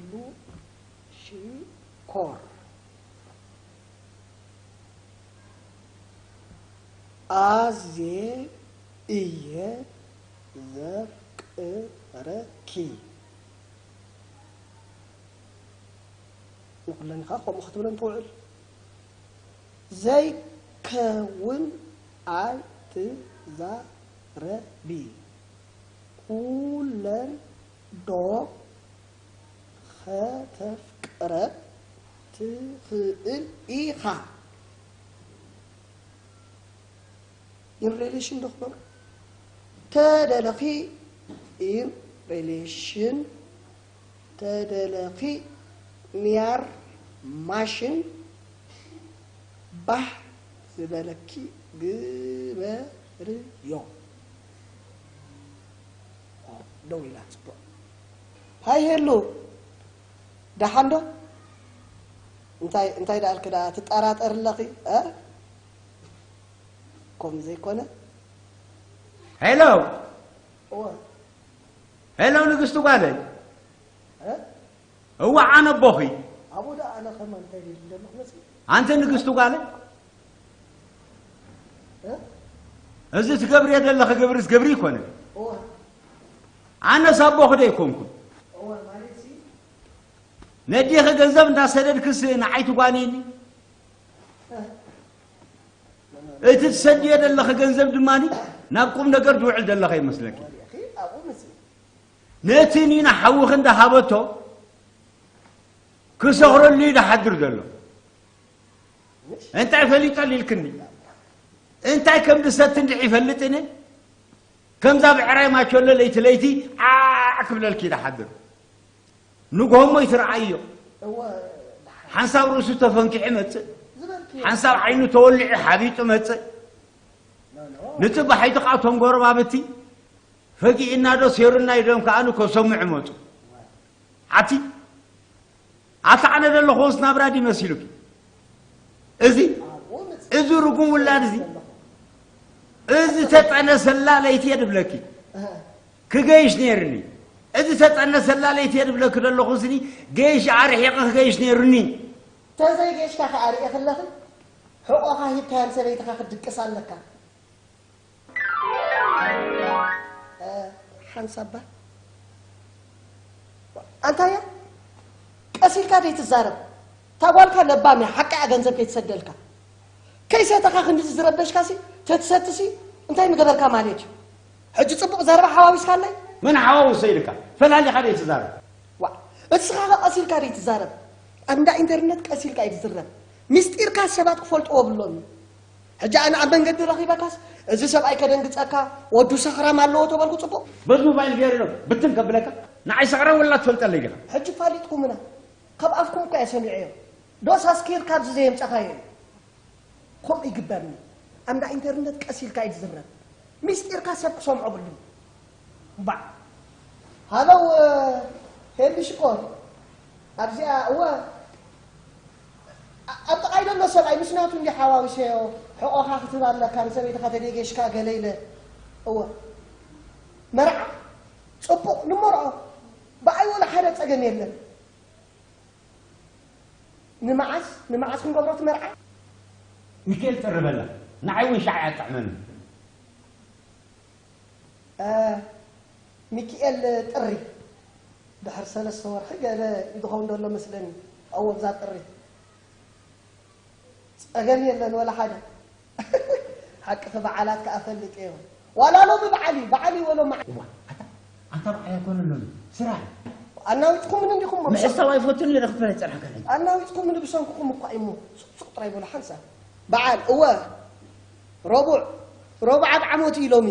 ሉ ሽኮር ኣዜ እየ ዘፍቅረኪ። ንኩለን ኢኻ ከምኡ ክትብለን ትውዕል። ዘይከውን ኣይትዛረቢ። ኩለን ዶ ከተፍቅረን ትኽእል ኢኻ። In relation ዶ ክነብር? ተደለኺ in relation፣ ተደለኺ ኒያር ማሽን ባህ ዝበለኪ ግበርዮ። ኦ፣ ደው ኢላ፣ ጽቡቕ። ሃይ ሄሉ፣ ደሓን ዶ? እንታይ፣ እንታይ ደኣልኪ ደኣ ትጠራጠሪ ኣለኺ? እ? ከምኡ ዘይኮነ? ሄሎ! እወ። ሄሎ ንግስቱ ጓለይ። እ? እወ፣ ኣነ ኣቦኺ። ኣብኡ ደኣ ኣነ ከማን እንታይ ደይሉ ዘለኹ መሲሉ? ኣንቲ ንግስቱ ጓለይ። እ? እዚ ትገብርዮ ዘለኺ ግብርስ ግብሪ ኣይኮነን። እወ። ኣነስ ኣቦኺ ዶ ኣይኮንኩን? እወ፣ ማለትሲ? ነዴኺ ገንዘብ እንዳሰደድክስ ንዓይ ትጓንይኒ? እ? እቲ ትሰድዮ ዘለኺ ገንዘብ ድማ ናብ ቁም ነገር ዝውዕል ዘለኺ ይመስለኪ። ወዲኺ ኣብኡ መሲሉ። ነቲ ኒና ሓውኺ እንዳሃበቶ ክሰኽረሉ እዩ ዝሓድር ዘሎ። እንታይ ፈሊጠሉ ኢልክኒ? እንታይ ከም ዝሰቲ እንድዒ ይፈልጥ እነ? ከምዛ ብዕራይ ማቸሎ ለይቲ ለይቲ ዓዕ ክብለልኪ እዩ ዝሓድር። ንግሆ እሞ ይትረኣዮ። እወ፣ ሓንሳብ ርእሱ ተፈንኪሑ መጽእ። ዝበልክዮ። ሓንሳብ ዓይኑ ተወሊዑ ሓቢጡ መጽእ። ኖ፣ ኖ። ንጽባሒቱ ከኣ እቶም ጎረባብቲ ፈጊእና ዶ ሴሩና ኢሎም ከኣ ንከሰምዑ መጹ። ሓቲ ኣታ ኣነ ዘለኹስ ናብራ ድዩ መሲሉኪ? እዚ፣ እዚ ርጉም ውላድ እዚ፣ እዚ ተጠነሰላ ለይቲ እየ ድብለኪ። ክገይሽ ነይርኒ። እዚ ተጠነሰላ ለይቲ እየ ድብለኪ ዘለኹስኒ፣ ገይሽ ኣርሒቐ ክገይሽ ነይሩኒ። ተዘይገይሽካ ከኣ ርእየ ከለኺ፣ ሕቖኻ ሂብካያ ንሰበይትኻ ክትድቅስ ኣለካ። እ፣ ሓንሳባ። ኣንታያ፣ ቀስ ኢልካ ደይትዛረብ። እታ ጓልካ ለባም እያ፣ ሓቃ እያ ገንዘብ ከይትሰደልካ። ከይሰተኻ ክንድዚ ዝረበሽካሲ፣ ተትሰትሲ እንታይ ምገበርካ ማለት እዩ? ሕጂ ጽቡቕ ዘረባ ሓዋዊስካለይ? መን ሓዋውሰ ኢልካ? ፈላሊኻ ደይትዛረብ። ዋእ፣ እስኻ ኸ ቀስ ኢልካ ደይትዛረብ? ኣብ እንዳ ኢንተርነት ቀስ ኢልካ እዩ ዝዝረብ። ምስጢርካ ሰባት ክፈልጥዎ የብሎምን እዩ። ሕጂ ኣነ ኣብ መንገዲ ረኺበካስ፣ እዚ ሰብኣይ ከደንግጸካ፣ ወዱ ሰኽራም ኣለዎ ተበልኩ ጽቡቕ? በዚ ሞባይል ገይሩ ዶ ብትን ከብለካ? ንዓይ ሰኽራም ወላ ትፈልጠለይ ዲኻ? ሕጂ ፋሊጥኩምና። ካብ ኣፍኩም እኳ እየ ሰሚዐዮ። ዶስ ኣስኪርካ ኣብዚ ዘየምጻኻዮ እዩ? ከምኡ ይግበርኒ። ኣብ እንዳ ኢንተርነት ቀስ ኢልካ እዩ ዝዝረብ። ምስጢርካ ሰብ ክሰምዖ የብሉን። እምባዕ። ሃለው፣ ሄሊ ሽኮር። ኣብዚኣ፣ እወ። ኣ-፣ ኣብ ጥቓይ ዘሎ ሰብኣይ ምስ ናቱ እንዲ ሓዋዊሰዮ፣ ሕቖኻ ክትህብ ኣለካ፣ ንሰበይትኻ ተደይገሽካ ገለ ኢለ። እወ። መርዓ፣ ጽቡቕ፣ ንመርዖ። ብኣይ ወላ ሓደ ጸገም የለን። ንመዓስ፣ ንመዓስ ክንገብሮ እቲ መርዓ? ሚካኤል ጥሪ በላ፣ ንዓይ እውን ሻዕ ኣጥዕመኒ። እ፣ ሚኪኤል ጥሪ፣ ድሕሪ ሰለስተ ወርሒ ገለ እዩ ዝኸውን ዘሎ መስለኒ። እዎ፣ እዛ ጥሪ። ጸገም የለን ወላ ሓደ። ሓቂ እቲ በዓላት ከኣ ፈልጥ እየ። ዋላ ሎሚ በዓል እዩ፣ በዓል እዩ ወሎ መዓ-፣ እዋ፣ ኣታ፣ ኣንታ በዓል ኣይኮነን ሎሚ፣ ስራሕ እዩ። ኣናዊጽኩምኒ እንዲኹም እሞ። ምሕሳብ ኣይፈቱን እየ፣ ክትበል ኣይጸናሕካን ሕጂ። ኣናዊጽኩምኒ ብሰንክኹም እኳ እዩ እሞ። ሱቕ ሱቕ ጥራይ በሉ ሓንሳብ። በዓል፣ እወ። ረቡዕ፣ ረቡዕ ኣብ ዓመቱ እዩ ሎሚ።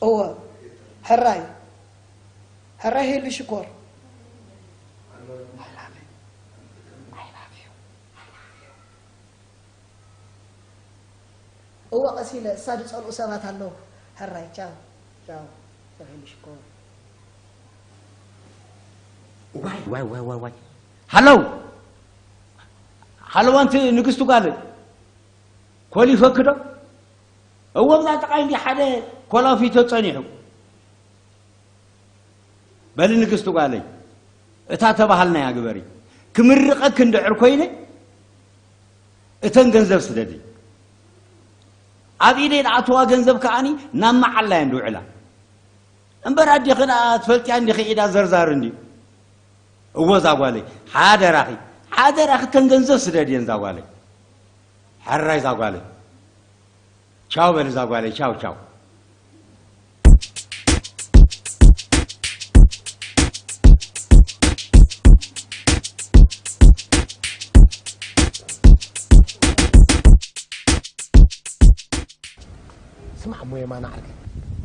እወ፣ ሕራይ፣ ሕራይ ሄሉ ሽኮር። I love you. I love you. I love you. እወ፣ ቀስ ኢለ፣ እሳ ዝጸልኡ ሰባት ኣለዉ። ሕራይ፣ ቻው፣ ቻው፣ ቻው ሄሉ ሽኮር። ዋይ፣ ዋይ፣ ዋይ፣ ዋይ፣ ዋይ። ሃለው! ሃለው፣ ኣንቲ ንግስቲ ጓል፣ ኮሊፈኪ ዶ? እወ፣ ብዛ ጥቓይ እንዲ ሓደ ኮላፊቶ ጸኒሑ። በሊ ንግስቲ ጓለይ፣ እታ ተባሃልናያ ግበሪ። ክምርቐኪ እንድሕር ኮይነ፣ እተን ገንዘብ ስደዲ። ኣብ ኢደይ ዝኣተዋ ገንዘብ ከኣኒ ናብ መዓላ እየን ዝውዕላ። እምበር ኣዴኺ ደኣ ትፈልጥያ እንዲኺ፣ ኢዳ ዘርዛር እንድዩ። እወ እዛ ጓለይ፣ ሓደራኺ፣ ሓደራኺ እተን ገንዘብ ስደድየን እዛ ጓለይ። ሕራይ እዛ ጓለይ። ቻው በል እዛ ጓለይ፣ ቻው ቻው። ስማዕ እሞ የማነ ዓርከይ፣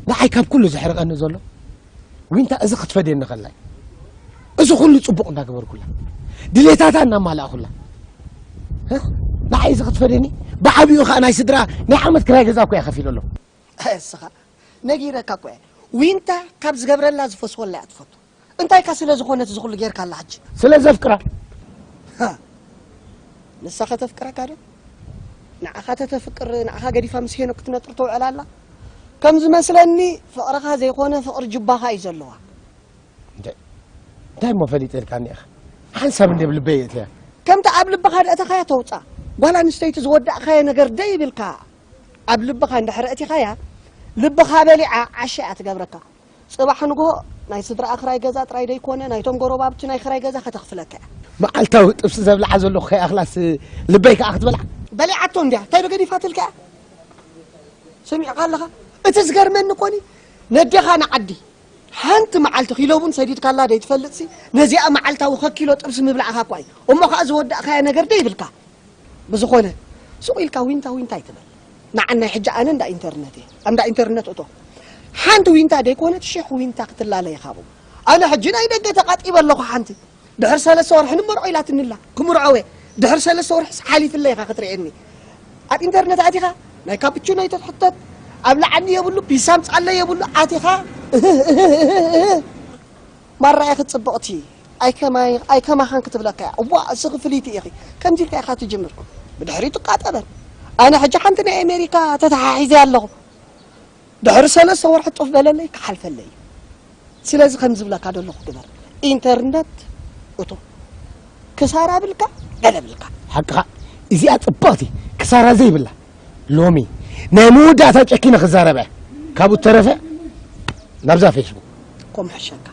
ንዓይ ካብ ኩሉ ዘሕርቐኒ ዘሎ ዊንታ እዚ ክትፈድየኒ ከላ እዩ። እዚ ኩሉ ጽቡቕ እንዳገበርኩላ፣ ድሌታታ እናማላእኩላ፣ እ? ንዓይ እዚ ክትፈድየኒ፣ ብዓቢኡ ኸኣ ናይ ስድራ ናይ ዓመት ክራይ ገዛ እኮ እያ ከፊለሎም። እስኻ ነጊረካ እኮ እየ። ዊንታ ካብ ዝገብረላ ዝፈስወላ እያ ትፈቱ። እንታይካ ስለ ዝኾነት እዚ ኩሉ ጌርካላ ሕጂ? ስለ ዘፍቅራ። ሃ፣ ንሳ ከተፍቅረካ ዶ? ንዓኻ ተተፍቅር፣ ንዓኻ ገዲፋ ምስ ሄኖክ ክትነጥር ትውዕል ኣላ? ከም ዝመስለኒ ፍቕርኻ ዘይኮነ ፍቕሪ ጅባኻ እዩ ዘለዋ። እንተ-፣ እንታይ እሞ ፈሊጠ ኢልካኒ ኢኻ? ሓንሳብ እንደ ኣብ ልበይ የእትያ። ከምቲ ኣብ ልብኻ ደእተኻያ ተውጻ። ጓል ኣንስተይቲ ዝወዳእካዮ ነገር ደይ ይብልካ። ኣብ ልብኻ እንድሕር ኣእቲኻያ፣ ልብኻ በሊዓ ዓሻ እያ ትገብረካ። ጽባሕ ንግሆ ናይ ስድራኣ ክራይ ገዛ ጥራይ ደይኮነ፣ ናይቶም ጎረባብቲ ናይ ክራይ ገዛ ከተኽፍለካ እያ። መዓልታዊ ጥብሲ ዘብልዓ ዘለኹ ከይኣኽላስ ልበይ ከኣ ክትበልዓ? በሊዓቶ እንድያ፣ እንታይ ዶ ገዲፋትልካ እያ? ሰሚዕካ ኣለኻ? እቲ ዝገርመኒ እኮኒ፣ ነዴኻ ንዓዲ ሓንቲ መዓልቲ ኪሎ ቡን ሰዲድካላ ደይትፈልጥሲ፣ ነዚኣ መዓልታዊ ከኪሎ ጥብሲ ምብላዕካ እኳ እዩ። እሞ ኸኣ ዝወዳእካያ ነገር ደይብልካ። ብዝኾነ፣ ሱቕ ኢልካ ዊንታ ዊንታ ኣይትበል። ንዓናይ ሕጂ ኣነ እንዳ ኢንተርነት እየ። ኣብ እንዳ ኢንተርነት እቶ። ሓንቲ ዊንታ ደይኮነት ሽሕ ዊንታ ክትላለ ኢኻ ብኡ። ኣነ ሕጂ ናይ ደገ ተቓጢበ ኣለኹ ሓንቲ። ድሕሪ ሰለስተ ወርሒ ንመርዖ ኢላትኒ ኣላ። ክምርዖ እየ። ድሕሪ ሰለስተ ወርሒስ ሓሊፍለይ ኢኻ ክትርእየኒ። ኣብ ኢንተርነት ኣቲኻ ናይ ካፕቹኖ ኣይትሕተት። ኣብ ላዕሊ የብሉ፣ ፒሳ ኣምጽኣለይ የብሉ፣ ኣቲኻ ማራ ኢኺ ጽብቕቲ። ኣይከማይ-፣ ኣይከማኻን ክትብለካ እያ። እዋ፣ እስኺ ፍልይቲ ኢኺ። ከምዚ ኢልካ ኢኻ ትጅምር። ብድሕሪኡ ትቃጠበን። ኣነ ሕጂ ሓንቲ ናይ ኣሜሪካ ተተሓሒዘ ኣለኹ። ድሕሪ ሰለስተ ወርሒ ጡፍ በለለይ፣ ክሓልፈለይ እዩ። ስለዚ ከም ዝብለካ ዘለኹ ግበር። ኢንተርነት እቶ። ክሳራ ብልካ፣ ገለ ብልካ። ሓቅኻ፣ እዚኣ ጽብቕቲ፣ ክሳራ ዘይብላ። ሎሚ ናይ መወዳእታ ጨኪነ ክዛረበ። ካብኡ ተረፈ ናብዛ ፌስቡክ። ከምኡ ሕሸካ።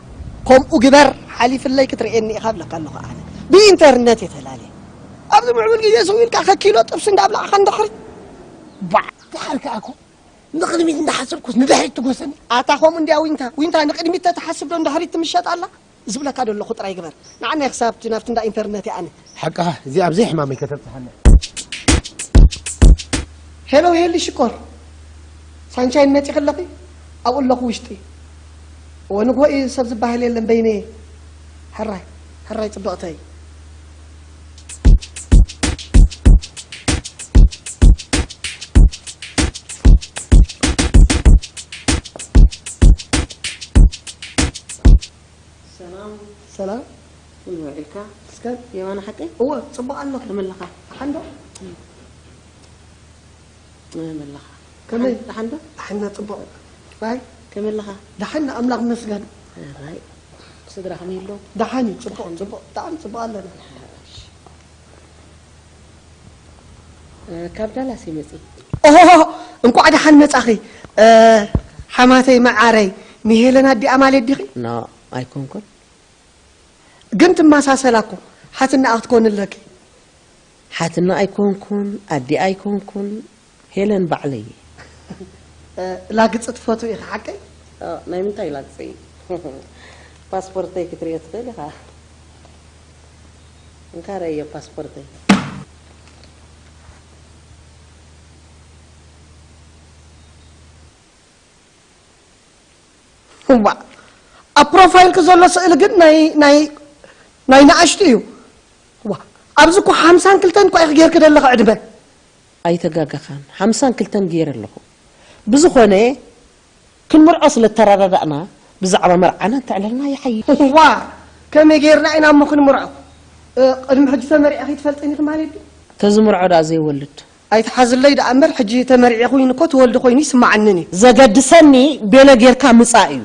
ከምኡ ግበር፣ ሓሊፍለይ ክትርእየኒ ኢኻ ብለካ ኣለኹ ኣነ። ብኢንተርነት እየ ተላልየ። ኣብዚ ምዕቡል ግዜ ስው ኢልካ ከኪሎ ጥብሲ እንዳብላዕኻ እንድሕሪ። ባዕ። ድሓር ከኣ እኮ ንቕድሚት እንዳሓሰብኩስ ንድሕሪት ትጎሰኒ። ኣታ ከምኡ እንድያ ዊንታ። ዊንታ ንቕድሚት ተትሓስብ ዶ ንድሕሪት ትምሸጥ ኣላ? ዝብለካ ዘለኹ ጥራይ ግበር። ንዓናይ ክሳብቲ ናብቲ እንዳ ኢንተርነት እየ ኣነ። ሓቅኻ፣ እዚ ኣብ ዘይሕማመይ ከተብጽሓና። ሄሎ ሄሊ ሽኮር፣ ሳንሻይን መጺኺ ኣለኺ? ኣብኡ ኣለኹ ውሽጢ። እወ፣ ንግሆ እዩ ሰብ ዝበሃል የለን በይነየ። ሕራይ፣ ሕራይ ጽብቕተይ። ሰላም። ሰላም። ከመይ ውዒልካ? እስከ። የማነ ሓቀይ? እወ፣ ጽቡቕ ኣለኹ። ከመይ ኣለኻ? ደሓን ዶ? ከመይ ኣለኻ? ከመይ? ደሓን ዶ? ደሓን፣ ጽቡቕ። ባይ። ከመይ ኣለኻ? ደሓን፣ ኣምላኽ ይመስገን። ራይ። ስድራ ከመይ ኣሎ? ደሓን እዩ፣ ጽቡቕ፣ ጽቡቕ፣ ብጣዕሚ ጽቡቕ ኣለና። እሺ። እ፣ ካብ ዳላስ እየ መጺእ። ኦሆሆ፣ እንቋዕ ደሓን መጻኺ። እ፣ ሓማተይ መዓረይ፣ ንሄለን ኣዲኣ ማለት ዲኺ? ኖ፣ ኣይኮንኩን። ግን ትመሳሰላ እኮ፣ ሓትና ክትኮኒ ኣለኪ። ሓትና ኣይኮንኩን፣ ኣዲኣ ኣይኮንኩን፣ ሄለን ባዕለይ እየ። እ፣ ላግጺ ትፈትዊ ኢኺ ሓቀይ? ኦ፣ ናይ ምንታይ ላግጺ? ፓስፖርተይ ክትርእዮ ትኽእል ኢኻ። እንካ ረእዮ ፓስፖርተይ። እዋ፣ ኣብ ፕሮፋይልኪ ዘሎ ስእሊ ግን ናይ፣ ናይ፣ ናይ ንኣሽቱ እዩ። እዋ፣ ኣብዚ እኮ ሓምሳን ክልተን እኮ ኢኺ ጌርኪ ዘለኺ ዕድመ። ኣይተጋገኻን፣ ሓምሳን ክልተን ገይረ ኣለኹ። ብዝኾነ፣ ክንምርዖ ስለ እተረዳዳእና፣ ብዛዕባ መርዓና እንተዕለልና ይሓይሽ። እዋ፣ ከመይ ጌርና ኢና እሞ ክንምርዖ? እ፣ ቅድሚ ሕጂ ተመሪዕኺ ትፈልጥን ኢኺ ማለት ድዩ? ተዝምርዖ ደኣ ዘይወልድ። ኣይትሓዝለይ ደኣ እምበር፣ ሕጂ ተመሪዐ ኮይኑ እኮ ትወልዲ ኮይኑ ይስምዓንን እዩ። ዘገድሰኒ ቤለ ጌርካ ምጻእ እዩ።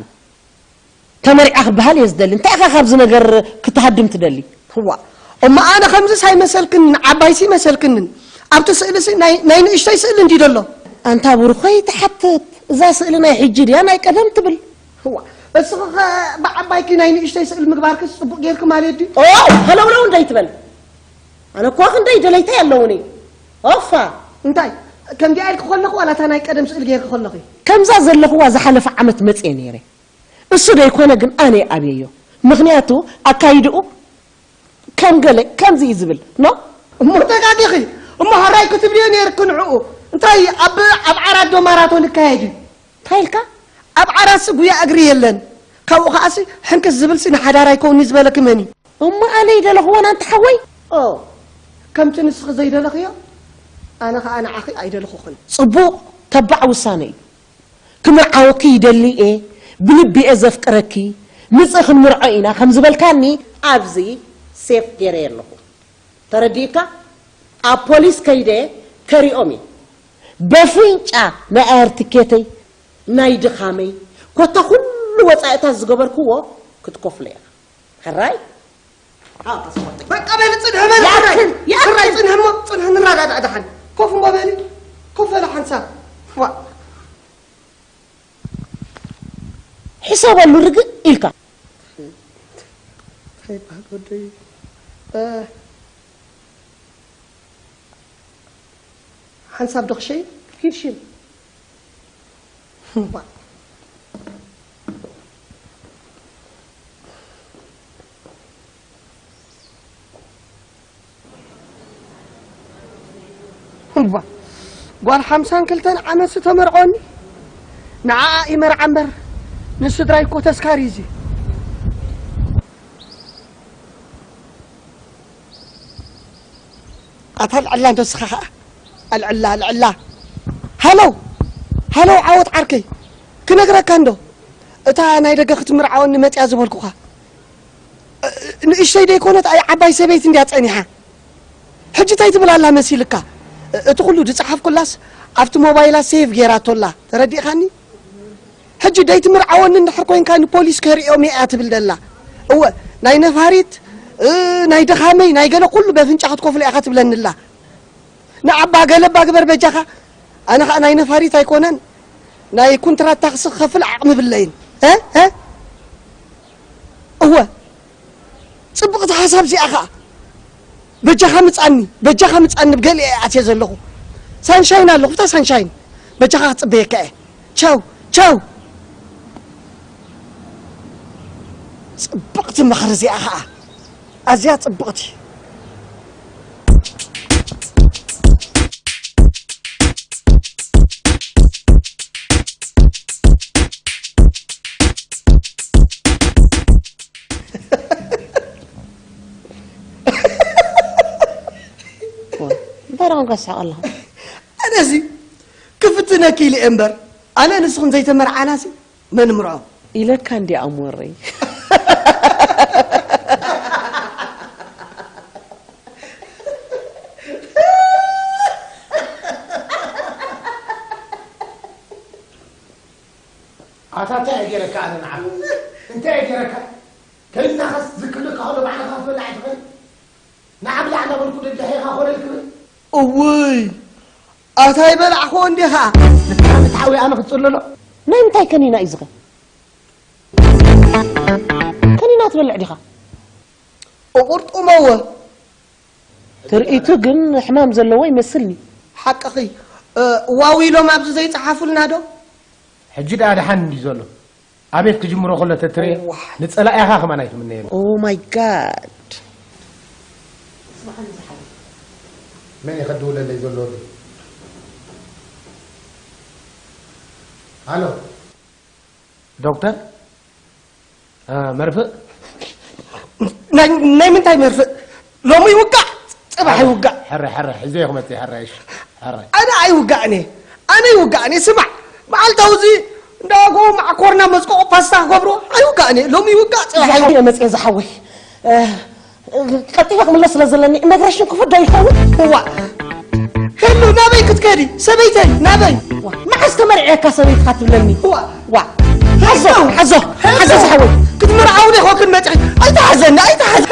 ተመሪዓ ክበሃል እየ ዝደሊ። እንታይ ኢኻ ካብዚ ነገር ክትሃድም ትደሊ? ህዋ፣ እሞ ኣነ ከምዚስ ኣይመሰልክንን፣ ዓባይሲ ይመሰልክንን። ኣብቲ ስእሊሲ ናይ ናይ ንእሽተይ ስእሊ እንዲ ደሎ። ኣንታ ብሩኸይ ትሓትት፣ እዛ ስእሊ ናይ ሕጂ ድያ ናይ ቀደም ትብል? ህዋ፣ እስኺ ኸ ብዓባይኪ ናይ ንእሽተይ ስእሊ ምግባርክስ ጽቡቕ ጌርኪ ማለት ድዩ? ኦ፣ ሃለውለው እንዳይትበል። ኣነ እኮ ክንደይ ደለይተይ ኣለውኒ። ኦፋ። እንታይ፣ ከምዚኣ ኢልኪ ከለኹ ዋላ እታ ናይ ቀደም ስእሊ ጌርኪ ከለኺ? ከምዛ ዘለኽዋ ዝሓለፈ ዓመት መጽየ ነይረ። እሱ ደይኮነ ግን ኣነ ኣብየዮ። ምኽንያቱ ኣካይድኡ ከም ገለ ከምዚ እዩ ዝብል ኖ። እሞ ተጋጊኺ። እሞ ሃራይ ክትብልዮ ነይርኪ ንዕኡ። እንታይ ኣብ ኣብ ዓራት ዶ ማራቶን ይካየድ እዩ? እንታይ ኢልካ? ኣብ ዓራትሲ ጉያ እግሪ የለን። ካብኡ ከኣሲ ሕንክስ ዝብልሲ ንሓዳር ኣይከውንኒ ዝበለኪ መን እዩ? እሞ ኣነ ይደለኽዎን ኣንቲ ሓወይ። ኦ፣ ከምቲ ንስኺ ዘይደለኽዮ ኣነ ኸኣ ንዓኺ ኣይደለኹኽን። ጽቡቕ ተባዕ ውሳነ እዩ። ክምርዓወኪ ይደሊ እየ፣ ብልቢ እየ ዘፍቅረኪ፣ ምጽእ ክንምርዖ ኢና ከም ዝበልካኒ ኣብዚ ሴፍ ገይረየ ኣለኹ። ተረዲእካ? ኣብ ፖሊስ ከይደ ከሪኦም እየ። በፍንጫ ናይ ኣየር ትኬተይ፣ ናይ ድኻመይ፣ ኮታ ኩሉ ወጻኢታት ዝገበርክዎ ክትከፍሎ ኢኻ። ሕራይ? በቃ በል ጽንሕ በል። ያክል፣ ያክል። ሕራይ ጽንሕ እሞ ጽንሕ ንረዳዳእ ደሓን። ኮፍ እሞ በሊ። ኮፍ በል ሓንሳብ። ዋ። ሕሰበሉ ርግእ ኢልካ። እንታይ ይበሃል ወደይ? እ፣ ሓንሳብ ዶ ክሸይን? ሂድ ሽም። እዋ። እዋ። ጓል ሓምሳን ክልተን ዓመት ዝተመርዖኒ ንዓኣ ይመርዓ እምበር ንስድራይ እኮ ተስካሪ እዚ። ኣታ ኣልዕላ እንዶ እስኻ ኸኣ። ኣልዕላ፣ ኣልዕላ። ሃሎ፣ ሃሎ፣ ዓወት ዓርከይ። ክነግረካ እንዶ። እታ ናይ ደገ ክትምርዓወኒ መጽያ ዝበልኩኻ። እ፣ ንእሽተይ ደይኮነት፣ ኣይ ዓባይ ሰበይቲ እንድያ ጸኒሓ። ሕጂ እንታይ ትብል ኣላ መሲልካ? እ፣ እቲ ኩሉ ዝጸሓፍኩላስ ኣብቲ ሞባይላ ሴቭ ጌራቶ ኣላ። ተረዲእኻኒ? ሕጂ ደይትምርዓወኒ እንድሕር ኮይንካ ንፖሊስ ከርእዮም እያ ትብል ደላ። እወ፣ ናይ ነፋሪት፣ እ፣ ናይ ድኻመይ፣ ናይ ገለ ኩሉ በፍንጫ ክትከፍሎ ኢኻ ትብለኒ ኣላ። ንዓባ ገለባ ግበር በጃኻ። ኣነ ኸኣ ናይ ነፋሪት ኣይኮነን፣ ናይ ኩንትራት ታክሲ ክኸፍል ዓቕሚ ብለይን። እ? እ? እወ። ጽብቕቲ ሓሳብ እዚኣ ኸኣ። በጃኻ ምጻኒ፣ በጃኻ ምጻኒ፣ ብገሊኤ እየ ኣትየ ዘለኹ። ሳንሻይን ኣለኹ፣ እታ ሳንሻይን። በጃኻ ክጽበየካ እየ። ቻው፣ ቻው። ጽብቕቲ ምኽሪ እዚኣ ኸኣ። ኣዝያ ጽብቕቲ። እንታይ ደኣ ኮንካ ትስሕቕ ኣለኻ? ኣነሲ ክፍትነኪ ኢለ እየ እምበር፣ ኣነ ንስኽን ዘይተመርዓናሲ መን ምርዖ? ኢለካ እንዲ ኣሞረይ። ኣታ እንታይ እየ ገይረካ ኣነ ንዓኻ? እንታይ እየ ገይረካ? ከይድናኸስ ዝክልካ ከሎ ባዕልኻ ክትበልዕ ኣይትኽእል? ንዓ ብላዕ እናበልኩ ደድሕሬኻ ኮለል ክብል? እውይ! ኣታ ኣይበላዕኽዎ እንዴ ኸኣ? ንስኻ ምትሓዊ ኣነ ክትጽለሎ? ናይ ምንታይ ከኒና እዩ ዝኸ? ከኒና ትበልዕ ዲኻ? እቑርጡመወ። ትርኢቱ ግን ሕማም ዘለዎ ይመስልኒ። ሓቅኺ። እ፣ ዋው ኢሎም ኣብዚ ዘይጸሓፉልና ዶ? ሕጂ ደኣ ደሓን እንድዩ ዘሎ። ኣቤት ክጅምሮ ከሎ ተትርኤ፣ እዋይ። ንጸላኢኻ ከማን ኣይትምነየሉ። Oh my God። መን እዩ ከድውለለይ ዘሎ ወዲ? ሃሎ። ዶክተር፣ እ፣ መርፍእ? ናይ፣ ናይ ምንታይ መርፍእ? ሎሚ ይውጋእ፣ ጽባሕ ይውጋእ። ሕረ፣ ሕረ፣ ሕረ፣ ሒዘዮ ክመጽእ፣ ሕረ፣ እሺ፣ ሕረ። ኣነ ኣይውጋእን እየ። ኣነ ይውጋእን እየ። ስማዕ፣ መዓልታዊ እዚ እንዳዋግኡ ማዕኮርና መጽቆቑ ፓስታ ክገብሮ ኣይውጋእን እየ። ሎሚ ይውጋእ፣ ጽባሕ ዝሓወይ ይውጋእ። እየ መጽየ ዝሓወይ። እ፣ ቀልጢፈ ክምለስ ስለ ዘለኒ፣ ኢሚግሬሽን ክፉት ዶ ይኸውን? እዋ። ሄሉ፣ ናበይ ክትከዲ? ሰበይተይ፣ ናበይ? ዋ፣ መዓስ ተመርዕየካ ሰበይትኻ ትብለኒ? እዋ። ዋ። ሓዞ ሓዞ ሓዞ ዝሓወይ ክትምርዓውኒ ይኾክን መፅኺ ኣይትሓዘኒ ኣይትሓዘ